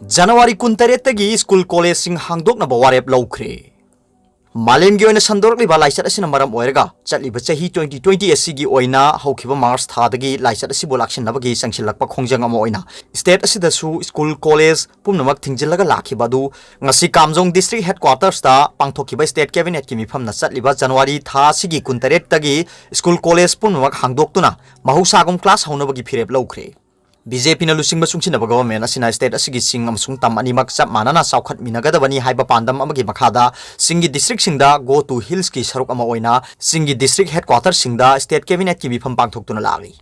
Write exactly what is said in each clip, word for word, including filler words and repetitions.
January ꯀꯨꯟꯇꯔꯦꯠꯇꯒꯤ school ꯀꯣꯂꯦꯖꯁꯤꯡ ꯍꯥꯡꯗꯣꯛꯅꯕ ꯋꯥꯔꯦꯞ ꯂꯧꯈ꯭ꯔꯦ꯫ ꯃꯥꯂꯦꯝꯒꯤ ꯑꯣꯏꯅ ꯁꯟꯗꯣꯔꯛꯂꯤꯕ ꯂꯥꯏꯆꯠ ꯑꯁꯤꯅ ꯃꯔꯝ ꯑꯣꯏꯔꯒ ꯆꯠꯂꯤꯕ ꯆꯍꯤ twenty twenty ꯑꯁꯤꯒꯤ ꯑꯣꯏꯅ ꯍꯧꯈꯤꯕ ꯃꯥꯔꯆ ꯊꯥꯗꯒꯤ ꯂꯥꯏꯆꯠ ꯑꯁꯤꯕꯨ ꯂꯥꯛꯁꯤꯟꯅꯕꯒꯤ ꯆꯪꯁꯤꯜꯂꯛꯄ ꯈꯣꯡꯖꯪ ꯑꯃ ꯑꯣꯏꯅ state ꯑꯁꯤꯗꯁꯨ ꯁ꯭ꯀꯨꯜ ꯀꯣꯂꯦꯖ ꯄꯨꯝꯅꯃꯛ ꯊꯤꯡꯖꯤꯜꯂꯒ ꯂꯥꯛꯈꯤꯕ ꯑꯗꯨ ꯉꯁꯤ ꯀꯥꯝꯖꯣꯡ district headquartersꯇ ꯄꯥꯡꯊꯣꯛꯈꯤꯕ state cabinetꯀꯤ ꯃꯤꯐꯝꯅ ꯆꯠꯂꯤꯕ ꯖꯅꯋꯥꯔꯤ ꯊꯥ ꯑꯁꯤꯒꯤ ꯀꯨꯟꯇꯔꯦꯠꯇꯒꯤ ꯁ꯭ꯀꯨꯜ ꯀꯣꯂꯦꯖ ꯄꯨꯝꯅꯃꯛ ꯍꯥꯡꯗꯣꯛꯇꯨꯅ ꯃꯍꯧꯁꯥꯒꯨꯝ class ꯍꯧꯅꯕꯒꯤ ꯐꯤꯔꯦꯞ ꯂꯧꯈ꯭ꯔꯦ꯫ BJPꯅ ꯂꯨꯆꯤꯡꯕ ꯆꯨꯡꯁꯤꯟꯅꯕ government ꯑꯁꯤꯅ state ꯑꯁꯤꯒꯤ ꯆꯤꯡ ꯑꯃꯁꯨꯡ ꯇꯝ ꯑꯅꯤꯃꯛ ꯆꯞ ꯃꯥꯟꯅꯅ ꯆꯥꯎꯈꯠꯃꯤꯟꯅꯒꯗꯕꯅꯤ ꯍꯥꯏꯕ ꯄꯥꯟꯗꯝ ꯑꯃꯒꯤ ꯃꯈꯥꯗ ꯆꯤꯡꯒꯤ districtꯁꯤꯡꯗ Go to Hillsꯀꯤ ꯁꯔꯨꯛ ꯑꯃ ꯑꯣꯏꯅ ꯆꯤꯡꯒꯤ district headquarterꯁꯤꯡꯗ state cabinetꯀꯤ ꯃꯤꯐꯝ ꯄꯥꯡꯊꯣꯛꯇꯨꯅ ꯂꯥꯛꯂꯤ꯫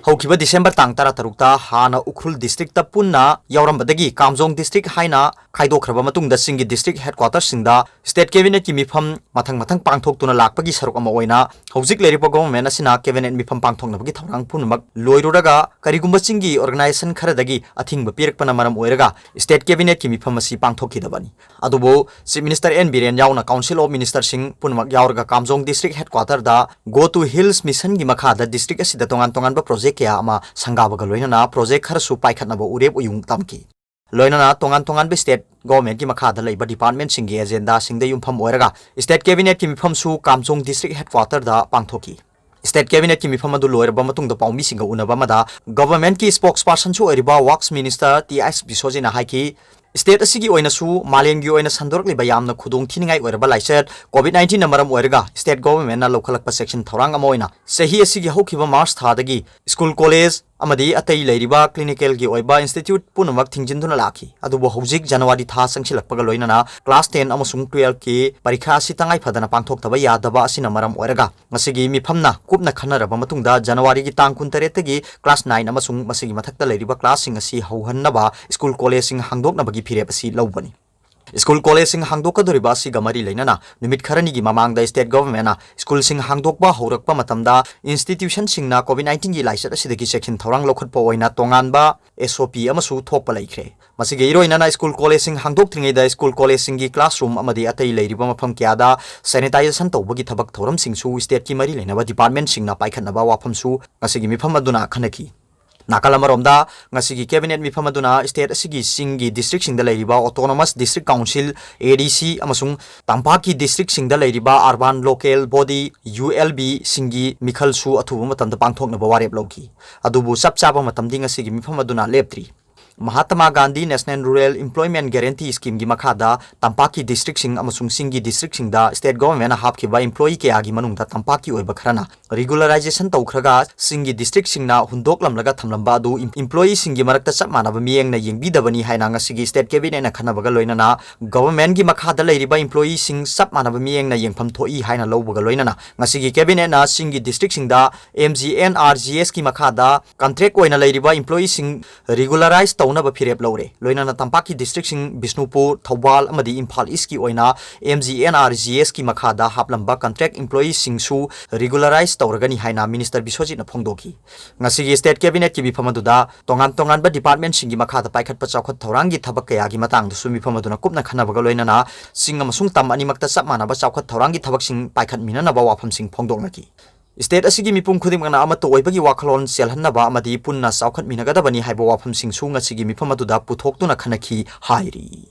ꯍꯧꯈꯤꯕ December ꯇꯥꯡ ꯇꯔꯥꯇꯔꯨꯛꯇ ꯍꯥꯟꯅ ꯎꯈ꯭ꯔꯨꯜ districtꯇ ꯄꯨꯟꯅ ꯌꯥꯎꯔꯝꯕꯗꯒꯤ ꯀꯥꯝꯖꯣꯡ district ꯍꯥꯏꯅ ꯈꯥꯏꯗꯣꯛꯈ꯭ꯔꯕ ꯃꯇꯨꯡꯗ ꯆꯤꯡꯒꯤ district headquarterꯁꯤꯡꯗ state cabinetꯀꯤ ꯃꯤꯐꯝ ꯃꯊꯪ ꯃꯊꯪ ꯄꯥꯡꯊꯣꯛꯇꯨꯅ ꯂꯥꯛꯄꯒꯤ ꯁꯔꯨꯛ ꯑꯃ ꯑꯣꯏꯅ ꯍꯧꯖꯤꯛ ꯂꯩꯔꯤꯕ government ꯑꯁꯤꯅ cabinet ꯃꯤꯐꯝ ꯄꯥꯡꯊꯣꯛꯅꯕꯒꯤ ꯊꯧꯔꯥꯡ ꯄꯨꯝꯅꯃꯛ ꯂꯣꯏꯔꯨꯔꯒ ꯀꯔꯤꯒꯨꯝꯕ ꯆꯤꯡꯒꯤ organization ꯈꯔꯗꯒꯤ ꯑꯊꯤꯡꯕ ꯄꯤꯔꯛꯄꯅ ꯃꯔꯝ ꯑꯣꯏꯔꯒ state cabinetꯀꯤ ꯃꯤꯐꯝ ꯑꯁꯤ ꯄꯥꯡꯊꯣꯛꯈꯤꯗꯕꯅꯤ꯫ ꯑꯗꯨꯕꯨ Chief Minister N ꯕꯤꯔꯦꯟ ꯌꯥꯎꯅ Council of Ministerꯁꯤꯡ ꯄꯨꯝꯅꯃꯛ ꯌꯥꯎꯔꯒ ꯀꯥꯝꯖꯣꯡ district headquarterꯗ Go to Hills Missionꯒꯤ ꯃꯈꯥꯗ district ꯑꯁꯤꯗ ꯇꯣꯉꯥꯟ ꯇꯣꯉꯥꯟꯕ project ꯀꯌꯥ ꯑꯃ ꯁꯪꯒꯥꯕꯒ ꯂꯣꯏꯅꯅ project ꯈꯔꯁꯨ ꯄꯥꯏꯈꯠꯅꯕ ꯎꯔꯦꯞ ꯎꯌꯨꯡ ꯇꯝꯈꯤ꯫ ꯂꯣꯏꯅꯅ ꯇꯣꯉꯥꯟ ꯇꯣꯉꯥꯟꯕ state governmentꯀꯤ ꯃꯈꯥꯗ ꯂꯩꯕ departmentꯁꯤꯡꯒꯤ agendaꯁꯤꯡꯗ ꯌꯨꯝꯐꯝ ꯑꯣꯏꯔꯒ state cabinetꯀꯤ ꯃꯤꯐꯝꯁꯨ ꯀꯥꯝꯖꯣꯡ district headquarterꯗ ꯄꯥꯡꯊꯣꯛꯈꯤ꯫ State cabinetꯀꯤ ꯃꯤꯐꯝ ꯑꯗꯨ ꯂꯣꯏꯔꯕ ꯃꯇꯨꯡꯗ ꯄꯥꯎꯃꯤꯁꯤꯡꯒ ꯎꯅꯕ ꯑꯃꯗ governmentꯀꯤ spokespersonꯁꯨ ꯑꯣꯏꯔꯤꯕ Works Minister T S ꯕꯤꯁꯣꯖꯤꯅ ꯍꯥꯏꯈꯤ, state ꯑꯁꯤꯒꯤ ꯑꯣꯏꯅꯁꯨ ꯃꯥꯂꯦꯝꯒꯤ ꯑꯣꯏꯅ ꯁꯟꯗꯣꯔꯛꯂꯤꯕ ꯌꯥꯝꯅ ꯈꯨꯗꯣꯡ ꯊꯤꯅꯤꯡꯉꯥꯏ ꯑꯣꯏꯔꯕ ꯂꯥꯏꯆꯠ COVID nineteenꯅ ꯃꯔꯝ ꯑꯣꯏꯔꯒ state governmentꯅ ꯂꯧꯈꯠꯂꯛꯄ ꯆꯦꯛꯁꯤꯟ ꯊꯧꯔꯥꯡ ꯑꯃ ꯑꯣꯏꯅ ꯆꯍꯤ ꯑꯁꯤꯒꯤ ꯍꯧꯈꯤꯕ ꯃꯥꯔꯆ ꯊꯥꯗꯒꯤ ꯁ꯭ꯀꯨꯜ, ꯀꯣꯂꯦꯖ ꯑꯃꯗꯤ ꯑꯇꯩ ꯂꯩꯔꯤꯕ clinicalꯒꯤ ꯑꯣꯏꯕ institute ꯄꯨꯝꯅꯃꯛ ꯊꯤꯡꯖꯤꯟꯗꯨꯅ ꯂꯥꯛꯈꯤ꯫ ꯑꯗꯨꯕꯨ ꯍꯧꯖꯤꯛ ꯖꯅꯋꯥꯔꯤ ꯊꯥ ꯆꯪꯁꯤꯜꯂꯛꯄꯒ ꯂꯣꯏꯅꯅ class ten ꯑꯃꯁꯨꯡ twelveꯀꯤ ꯄꯔꯤꯈꯥ ꯑꯁꯤ ꯇꯉꯥꯏ ꯐꯗꯅ ꯄꯥꯡꯊꯣꯛꯇꯕ ꯌꯥꯗꯕ ꯑꯁꯤꯅ ꯃꯔꯝ ꯑꯣꯏꯔꯒ ꯉꯁꯤꯒꯤ ꯃꯤꯐꯝꯅ ꯀꯨꯞꯅ ꯈꯟꯅꯔꯕ ꯃꯇꯨꯡꯗ ꯖꯅꯋꯥꯔꯤꯒꯤ ꯇꯥꯡ ꯀꯨꯟꯇꯔꯦꯠꯇꯒꯤ class nine ꯑꯃꯁꯨꯡ ꯃꯁꯤꯒꯤ ꯃꯊꯛꯇ ꯂꯩꯔꯤꯕ classꯁꯤꯡ ꯑꯁꯤ ꯍꯧꯍꯟꯅꯕ ꯁ꯭ꯀꯨꯜ ꯀꯣꯂꯦꯖꯁꯤꯡ ꯍꯥꯡꯗꯣꯛꯅꯕꯒꯤ ꯐꯤꯔꯦꯞ ꯑꯁꯤ ꯂꯧꯕꯅꯤ꯫ ꯁ꯭ꯀꯨꯜ ꯀꯣꯂꯦꯖꯁꯤꯡ ꯍꯥꯡꯗꯣꯛꯀꯗꯧꯔꯤꯕ ꯑꯁꯤꯒ ꯃꯔꯤ ꯂꯩꯅꯅ ꯅꯨꯃꯤꯠ ꯈꯔꯅꯤꯒꯤ ꯃꯃꯥꯡꯗ state governmentꯅ ꯁ꯭ꯀꯨꯜꯁꯤꯡ ꯍꯥꯡꯗꯣꯛꯄ ꯍꯧꯔꯛꯄ ꯃꯇꯝꯗ institutionꯁꯤꯡꯅ COVID nineteenꯒꯤ ꯂꯥꯏꯆꯠ ꯑꯁꯤꯗꯒꯤ ꯆꯦꯛꯁꯤꯟ ꯊꯧꯔꯥꯡ ꯂꯧꯈꯠꯄ ꯑꯣꯏꯅ ꯇꯣꯉꯥꯟꯕ SOP ꯑꯃꯁꯨ ꯊꯣꯛꯄ ꯂꯩꯈ꯭ꯔꯦ꯫ ꯃꯁꯤꯒꯤ ꯏꯔꯣꯏꯅꯅ ꯁ꯭ꯀꯨꯜ ꯀꯣꯂꯦꯖꯁꯤꯡ ꯍꯥꯡꯗꯣꯛꯇ꯭ꯔꯤꯉꯩꯗ ꯁ꯭ꯀꯨꯜ ꯀꯣꯂꯦꯖꯁꯤꯡꯒꯤ classroom ꯑꯃꯗꯤ ꯑꯇꯩ ꯂꯩꯔꯤꯕ ꯃꯐꯝ ꯀꯌꯥꯗ sanitization ꯇꯧꯕꯒꯤ ꯊꯕꯛ ꯊꯧꯔꯝꯁꯤꯡꯁꯨ stateꯀꯤ ꯃꯔꯤ ꯂꯩꯅꯕ departmentꯁꯤꯡꯅ ꯄꯥꯏꯈꯠꯅꯕ ꯋꯥꯐꯝꯁꯨ ꯉꯁꯤꯒꯤ ꯃꯤꯐꯝ ꯑꯗꯨꯅ ꯈꯟꯅꯈꯤ꯫ ꯅꯥꯀꯜ ꯑꯃꯔꯣꯝꯗ, ꯉꯁꯤꯒꯤ cabinet ꯃꯤꯐꯝ ꯑꯗꯨꯅ state ꯑꯁꯤꯒꯤ ꯆꯤꯡꯒꯤ districtꯁꯤꯡꯗ ꯂꯩꯔꯤꯕ Autonomous District Council, A D C, ꯑꯃꯁꯨꯡ ꯇꯝꯄꯥꯛꯀꯤ districtꯁꯤꯡꯗ ꯂꯩꯔꯤꯕ Urban Local Body, U L B, ꯁꯤꯡꯒꯤ ꯃꯤꯈꯜꯁꯨ ꯑꯊꯨꯕ ꯃꯇꯝꯗ ꯄꯥꯡꯊꯣꯛꯅꯕ ꯋꯥꯔꯦꯞ ꯂꯧꯈꯤ꯫ ꯑꯗꯨꯕꯨ ꯆꯞ ꯆꯥꯕ ꯃꯇꯝꯗꯤ ꯉꯁꯤꯒꯤ ꯃꯤꯐꯝ ꯑꯗꯨꯅ ꯂꯦꯞꯇ꯭ꯔꯤ꯫ Mahatma Gandhi National Rural Employment Guarantee Schemeꯒꯤ ꯃꯈꯥꯗ ꯇꯝꯄꯥꯛꯀꯤ districtꯁꯤꯡ ꯑꯃꯁꯨꯡ ꯆꯤꯡꯒꯤ districtꯁꯤꯡꯗ state governmentꯅ ꯍꯥꯞꯈꯤꯕ employee ꯀꯌꯥꯒꯤ ꯃꯅꯨꯡꯗ ꯇꯝꯄꯥꯛꯀꯤ ꯑꯣꯏꯕ ꯈꯔꯅ regularization ꯇꯧꯈ꯭ꯔꯒ ꯆꯤꯡꯒꯤ districtꯁꯤꯡꯅ ꯍꯨꯟꯗꯣꯛꯂꯝꯂꯒ ꯊꯝꯂꯝꯕ ꯑꯗꯨ em-, employeeꯁꯤꯡꯒꯤ ꯃꯔꯛꯇ ꯆꯞ ꯃꯥꯟꯅꯕ ꯃꯤꯠꯌꯦꯡꯅ ꯌꯦꯡꯕꯤꯗꯕꯅꯤ ꯍꯥꯏꯅ ꯉꯁꯤꯒꯤ state cabinetꯅ ꯈꯟꯅꯕꯒ ꯂꯣꯏꯅꯅ governmentꯒꯤ ꯃꯈꯥꯗ ꯂꯩꯔꯤꯕ employeeꯁꯤꯡ ꯆꯞ ꯃꯥꯟꯅꯕ ꯃꯤꯠꯌꯦꯡꯅ ꯌꯦꯡꯐꯝ ꯊꯣꯛꯏ ꯍꯥꯏꯅ ꯂꯧꯕꯒ ꯂꯣꯏꯅꯅ ꯉꯁꯤꯒꯤ cabinetꯅ ꯆꯤꯡꯒꯤ districtꯁꯤꯡꯗ M G N R G Sꯀꯤ ꯃꯈꯥꯗ contract ꯑꯣꯏꯅ ꯂꯩꯔꯤꯕ employeeꯁꯤꯡ regularize ꯇꯧꯅꯕ ꯐꯤꯔꯦꯞ ꯂꯧꯔꯦ꯫ ꯂꯣꯏꯅꯅ ꯇꯝꯄꯥꯛꯀꯤ districtꯁꯤꯡ ꯕꯤꯁꯅꯨꯄꯨꯔ, ꯊꯧꯕꯥꯜ ꯑꯃꯗꯤ ꯏꯝꯐꯥꯜ Eastꯀꯤ ꯑꯣꯏꯅ M G N R G Sꯀꯤ ꯃꯈꯥꯗ ꯍꯥꯞꯂꯝꯕ contract employeeꯁꯤꯡꯁꯨ regularize ꯇꯧꯔꯒꯅꯤ ꯍꯥꯏꯅ Minister ꯕꯤꯁ꯭ꯋꯖꯤꯠꯅ ꯐꯣꯡꯗꯣꯛꯈꯤ꯫ ꯉꯁꯤꯒꯤ state cabinetꯀꯤ ꯃꯤꯐꯝ ꯑꯗꯨꯗ ꯇꯣꯉꯥꯟ ꯇꯣꯉꯥꯟꯕ departmentꯁꯤꯡꯒꯤ ꯃꯈꯥꯗ ꯄꯥꯏꯈꯠꯄ ꯆꯥꯎꯈꯠ ꯊꯧꯔꯥꯡꯒꯤ ꯊꯕꯛ ꯀꯌꯥꯒꯤ ꯃꯇꯥꯡꯗꯁꯨ ꯃꯤꯐꯝ ꯑꯗꯨꯅ ꯀꯨꯞꯅ ꯈꯟꯅꯕꯒ ꯂꯣꯏꯅꯅ ꯆꯤꯡ ꯑꯃꯁꯨꯡ ꯇꯝ ꯑꯅꯤꯃꯛꯇ ꯆꯞ ꯃꯥꯟꯅꯕ ꯆꯥꯎꯈꯠ ꯊꯧꯔꯥꯡꯒꯤ ꯊꯕꯛꯁꯤꯡ ꯄꯥꯏꯈꯠꯃꯤꯟꯅꯅꯕ ꯋꯥꯐꯝꯁꯤꯡ ꯐꯣꯡꯗꯣꯛꯅꯈꯤ꯫ State ꯑꯁꯤꯒꯤ ꯃꯤꯄꯨꯝ ꯈꯨꯗꯤꯡꯃꯛꯅ ꯑꯃꯠꯇ ꯑꯣꯏꯕꯒꯤ ꯋꯥꯈꯜꯂꯣꯟ ꯆꯦꯜꯍꯟꯅꯕ ꯑꯃꯗꯤ ꯄꯨꯟꯅ ꯆꯥꯎꯈꯠꯃꯤꯟꯅꯒꯗꯕꯅꯤ ꯍꯥꯏꯕ ꯋꯥꯐꯝꯁꯤꯡꯁꯨ ꯉꯁꯤꯒꯤ ꯃꯤꯐꯝ ꯑꯗꯨꯗ ꯄꯨꯊꯣꯛꯇꯨꯅ ꯈꯟꯅꯈꯤ ꯍꯥꯏꯔꯤ꯫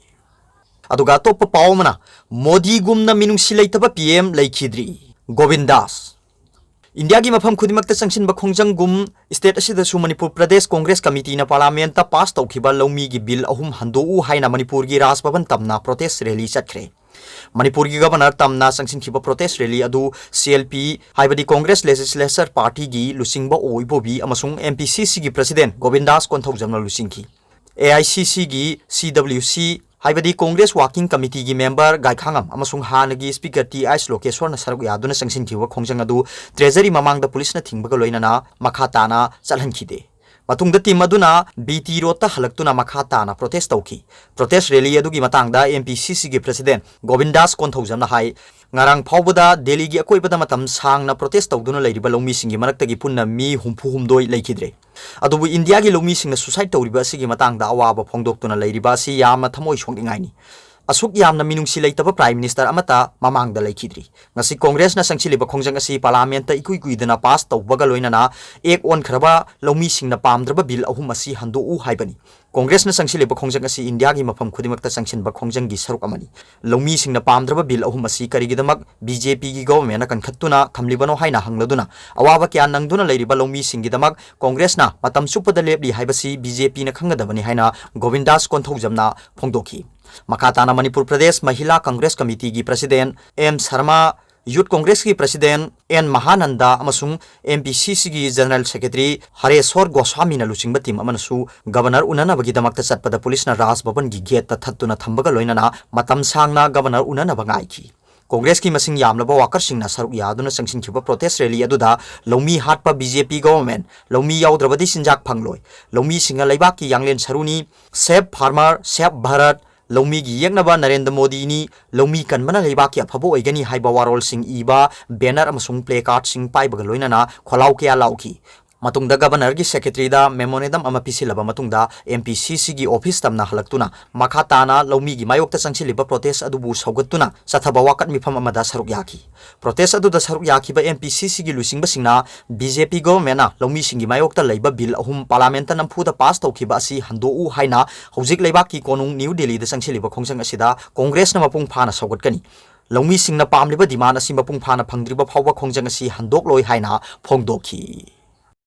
ꯑꯗꯨꯒ ꯑꯇꯣꯞꯄ ꯄꯥꯎ ꯑꯃꯅ, ꯃꯣꯗꯤꯒꯨꯝꯅ ꯃꯤꯅꯨꯡꯁꯤ ꯂꯩꯇꯕ P M ꯂꯩꯈꯤꯗ꯭ꯔꯤ, ꯒꯣꯕꯤꯟ ꯗꯥꯁ꯫ ꯏꯟꯗꯤꯌꯥꯒꯤ ꯃꯐꯝ ꯈꯨꯗꯤꯡꯃꯛꯇ ꯆꯪꯁꯤꯟꯕ ꯈꯣꯡꯖꯪꯒꯨꯝ state ꯑꯁꯤꯗꯁꯨ ꯃꯅꯤꯄꯨꯔ ꯄ꯭ꯔꯗꯦꯁ ꯀꯣꯡꯒ꯭ꯔꯦꯁ ꯀꯃꯤꯇꯤꯅ parliamentꯇ pass ꯇꯧꯈꯤꯕ ꯂꯧꯃꯤꯒꯤ bill ꯑꯍꯨꯝ ꯍꯟꯗꯣꯛꯎ ꯍꯥꯏꯅ ꯃꯅꯤꯄꯨꯔꯒꯤ ꯔꯥꯖ ꯚꯕꯟ ꯇꯝꯅ protest rally ꯆꯠꯈ꯭ꯔꯦ꯫ ꯃꯅꯤꯄꯨꯔꯒꯤ governor ꯇꯝꯅ ꯆꯪꯁꯤꯟꯈꯤꯕ protest rally ꯑꯗꯨ C L P, ꯍꯥꯏꯕꯗꯤ Congress Legislature Partyꯒꯤ ꯂꯨꯆꯤꯡꯕ ꯑꯣ ꯏꯕꯣꯕꯤ ꯑꯃꯁꯨꯡ M P C Cꯒꯤ president ꯒꯣꯕꯤꯟꯗꯥꯁ ꯀꯣꯟꯊꯧꯖꯝꯅ ꯂꯨꯆꯤꯡꯈꯤ꯫ A I C Cꯒꯤ C W C, ꯍꯥꯏꯕꯗꯤ Congress Working Committeeꯒꯤ member ꯒꯥꯏꯈꯥꯉꯝ ꯑꯃꯁꯨꯡ ꯍꯥꯟꯅꯒꯤ speaker T H ꯂꯣꯀꯦꯁ꯭ꯋꯔꯅ ꯁꯔꯨꯛ ꯌꯥꯗꯨꯅ ꯆꯪꯁꯤꯟꯈꯤꯕ ꯈꯣꯡꯖꯪ ꯑꯗꯨ treasury ꯃꯃꯥꯡꯗ ꯄꯨꯂꯤꯁꯅ ꯊꯤꯡꯕꯒ ꯂꯣꯏꯅꯅ ꯃꯈꯥ ꯇꯥꯅ ꯆꯠꯍꯟꯈꯤꯗꯦ꯫ ꯃꯇꯨꯡꯗ team ꯑꯗꯨꯅ B T roadꯇ ꯍꯜꯂꯛꯇꯨꯅ ꯃꯈꯥ ꯇꯥꯅ protest ꯇꯧꯈꯤ꯫ Protest rally ꯑꯗꯨꯒꯤ ꯃꯇꯥꯡꯗ M P C Cꯒꯤ president ꯒꯣꯕꯤꯟꯗꯥꯁ ꯀꯣꯟꯊꯧꯖꯝꯅ ꯍꯥꯏ, ꯉꯔꯥꯡ ꯐꯥꯎꯕꯗ ꯗꯦꯜꯂꯤꯒꯤ ꯑꯀꯣꯏꯕꯗ ꯃꯇꯝ ꯁꯥꯡꯅ protest ꯇꯧꯗꯨꯅ ꯂꯩꯔꯤꯕ ꯂꯧꯃꯤꯁꯤꯡꯒꯤ ꯃꯔꯛꯇꯒꯤ ꯄꯨꯟꯅ ꯃꯤ ꯍꯨꯝꯐꯨ ꯍꯨꯝꯗꯣꯏ ꯂꯩꯈꯤꯗ꯭ꯔꯦ꯫ ꯑꯗꯨꯕꯨ ꯏꯟꯗꯤꯌꯥꯒꯤ ꯂꯧꯃꯤꯁꯤꯡꯅ suicide ꯇꯧꯔꯤꯕ ꯑꯁꯤꯒꯤ ꯃꯇꯥꯡꯗ ꯑꯋꯥꯕ ꯐꯣꯡꯗꯣꯛꯇꯨꯅ ꯂꯩꯔꯤꯕ ꯑꯁꯤ ꯌꯥꯝꯅ ꯊꯃꯣꯏ ꯁꯣꯛꯅꯤꯡꯉꯥꯏꯅꯤ꯫ ꯑꯁꯨꯛ ꯌꯥꯝꯅ ꯃꯤꯅꯨꯡꯁꯤ ꯂꯩꯇꯕ Prime Minister ꯑꯃꯠꯇ ꯃꯃꯥꯡꯗ ꯂꯩꯈꯤꯗ꯭ꯔꯤ꯫ ꯉꯁꯤ Congressꯅ ꯆꯪꯁꯤꯜꯂꯤꯕ ꯈꯣꯡꯖꯪ ꯑꯁꯤ Parliamentꯇ ꯏꯀꯨꯏ ꯀꯨꯏꯗꯅ pass ꯇꯧꯕꯒ ꯂꯣꯏꯅꯅ ꯑꯦꯛ ꯑꯣꯟꯈ꯭ꯔꯕ ꯂꯧꯃꯤꯁꯤꯡꯅ ꯄꯥꯝꯗ꯭ꯔꯕ bill ꯑꯍꯨꯝ ꯑꯁꯤ ꯍꯟꯗꯣꯛꯎ ꯍꯥꯏꯕꯅꯤ꯫ Congressꯅ ꯆꯪꯁꯤꯜꯂꯤꯕ ꯈꯣꯡꯖꯪ ꯑꯁꯤ Indiaꯒꯤ ꯃꯐꯝ ꯈꯨꯗꯤꯡꯃꯛꯇ ꯆꯪꯁꯤꯟꯕ ꯈꯣꯡꯖꯪꯒꯤ ꯁꯔꯨꯛ ꯑꯃꯅꯤ꯫ ꯂꯧꯃꯤꯁꯤꯡꯅ ꯄꯥꯝꯗ꯭ꯔꯕ bill ꯑꯍꯨꯝ ꯑꯁꯤ ꯀꯔꯤꯒꯤꯗꯃꯛ BJPꯒꯤ governmentꯅ ꯀꯟꯈꯠꯇꯨꯅ ꯊꯝꯂꯤꯕꯅꯣ ꯍꯥꯏꯅ ꯍꯪꯂꯗꯨꯅ, ꯑꯋꯥꯕ ꯀꯌꯥ ꯅꯪꯗꯨꯅ ꯂꯩꯔꯤꯕ ꯂꯧꯃꯤꯁꯤꯡꯒꯤꯗꯃꯛ Congressꯅ ꯃꯇꯝ ꯆꯨꯞꯄꯗ ꯂꯦꯞꯂꯤ ꯍꯥꯏꯕꯁꯤ BJPꯅ ꯈꯪꯒꯗꯕꯅꯤ ꯍꯥꯏꯅ ꯒꯣꯕꯤꯟꯗꯥꯁ ꯀꯣꯟꯊꯧꯖꯝꯅ ꯐꯣꯡꯗꯣꯛꯈꯤ꯫ ꯃꯈꯥ ꯇꯥꯅ ꯃꯅꯤꯄꯨꯔ ꯄ꯭ꯔꯗꯦꯁ ꯃꯍꯤꯂꯥ ꯀꯪꯒ꯭ꯔꯦꯁ ꯀꯃꯤꯇꯤꯒꯤ President ꯑꯦꯝ ꯁꯔꯃ, Youth Congressꯀꯤ President ꯑꯦꯟ ꯃꯍꯥꯅꯟꯗ ꯑꯃꯁꯨꯡ MPCCꯒꯤ General Secretary ꯍꯔꯦꯁꯣꯔ ꯒꯣꯁ꯭ꯋꯥꯃꯤꯅ ꯂꯨꯆꯤꯡꯕ team ꯑꯃꯅꯁꯨ Governor ꯎꯅꯅꯕꯒꯤꯗꯃꯛꯇ ꯆꯠꯄꯗ policeꯅ ꯔꯥꯖ ꯚꯕꯟꯒꯤ gateꯇ ꯊꯠꯇꯨꯅ ꯊꯝꯕꯒ ꯂꯣꯏꯅꯅ ꯃꯇꯝ ꯁꯥꯡꯅ Governor ꯎꯅꯅꯕ ꯉꯥꯏꯈꯤ꯫ Congressꯀꯤ ꯃꯁꯤꯡ ꯌꯥꯝꯂꯕ workerꯁꯤꯡꯅ ꯁꯔꯨꯛ ꯌꯥꯗꯨꯅ ꯆꯪꯁꯤꯟꯈꯤꯕ protest rally ꯑꯗꯨꯗ ꯂꯧꯃꯤ ꯍꯥꯠꯄ BJP government, ꯂꯧꯃꯤ ꯌꯥꯎꯗ꯭ꯔꯕꯗꯤ ꯆꯤꯟꯖꯥꯛ ꯐꯪꯂꯣꯏ, ꯂꯧꯃꯤꯁꯤꯡꯅ ꯂꯩꯕꯥꯛꯀꯤ ꯌꯥꯡꯂꯦꯟ ꯁꯔꯨꯅꯤ, Save Farmer, Save Bharat, ꯂꯧꯃꯤꯒꯤ ꯌꯦꯛꯅꯕ Narendra ꯃꯣꯗꯤꯅꯤ, ꯂꯧꯃꯤ ꯀꯟꯕꯅ ꯂꯩꯕꯥꯛꯀꯤ ꯑꯐꯕ ꯑꯣꯏꯒꯅꯤ ꯍꯥꯏꯕ ꯋꯥꯔꯣꯜꯁꯤꯡ ꯏꯕ banner ꯑꯃꯁꯨꯡ placardꯁꯤꯡ ꯄꯥꯏꯕꯒ ꯂꯣꯏꯅꯅ ꯈꯣꯜꯂꯥꯎ ꯀꯌꯥ ꯂꯥꯎꯈꯤ꯫ ꯃꯇꯨꯡꯗ Governorꯒꯤ Secretaryꯗ memorandum ꯑꯃ ꯄꯤꯁꯤꯜꯂꯕ ꯃꯇꯨꯡꯗ MPCCꯒꯤ office ꯇꯝꯅ ꯍꯜꯂꯛꯇꯨꯅ ꯃꯈꯥ ꯇꯥꯅ ꯂꯧꯃꯤꯒꯤ ꯃꯥꯌꯣꯛꯇ ꯆꯪꯁꯤꯜꯂꯤꯕ protest ꯑꯗꯨꯕꯨ ꯁꯧꯒꯠꯇꯨꯅ ꯆꯠꯊꯕ ꯋꯥꯀꯠ ꯃꯤꯐꯝ ꯑꯃꯗ ꯁꯔꯨꯛ ꯌꯥꯈꯤ꯫ Protest ꯑꯗꯨꯗ ꯁꯔꯨꯛ ꯌꯥꯈꯤꯕ MPCCꯒꯤ ꯂꯨꯆꯤꯡꯕꯁꯤꯡꯅ BJP governmentꯅ ꯂꯧꯃꯤꯁꯤꯡꯒꯤ ꯃꯥꯌꯣꯛꯇ ꯂꯩꯕ bill ꯑꯍꯨꯝ Parliamentꯇ ꯅꯝꯐꯨꯗ pass ꯇꯧꯈꯤꯕ ꯑꯁꯤ ꯍꯟꯗꯣꯛꯎ ꯍꯥꯏꯅ ꯍꯧꯖꯤꯛ ꯂꯩꯕꯥꯛꯀꯤ ꯀꯣꯅꯨꯡ New Delhiꯗ ꯆꯪꯁꯤꯜꯂꯤꯕ ꯈꯣꯡꯖꯪ ꯑꯁꯤꯗ Congressꯅ ꯃꯄꯨꯡ ꯐꯥꯅ ꯁꯧꯒꯠꯀꯅꯤ꯫ ꯂꯧꯃꯤꯁꯤꯡꯅ ꯄꯥꯝꯂꯤꯕ demand ꯑꯁꯤ ꯃꯄꯨꯡ ꯐꯥꯅ ꯐꯪꯗ꯭ꯔꯤꯕ ꯐꯥꯎꯕ ꯈꯣꯡꯖꯪ ꯑꯁꯤ ꯍꯟꯗꯣꯛꯂꯣꯏ ꯍꯥꯏꯅ ꯐꯣꯡꯗꯣꯛꯈꯤ꯫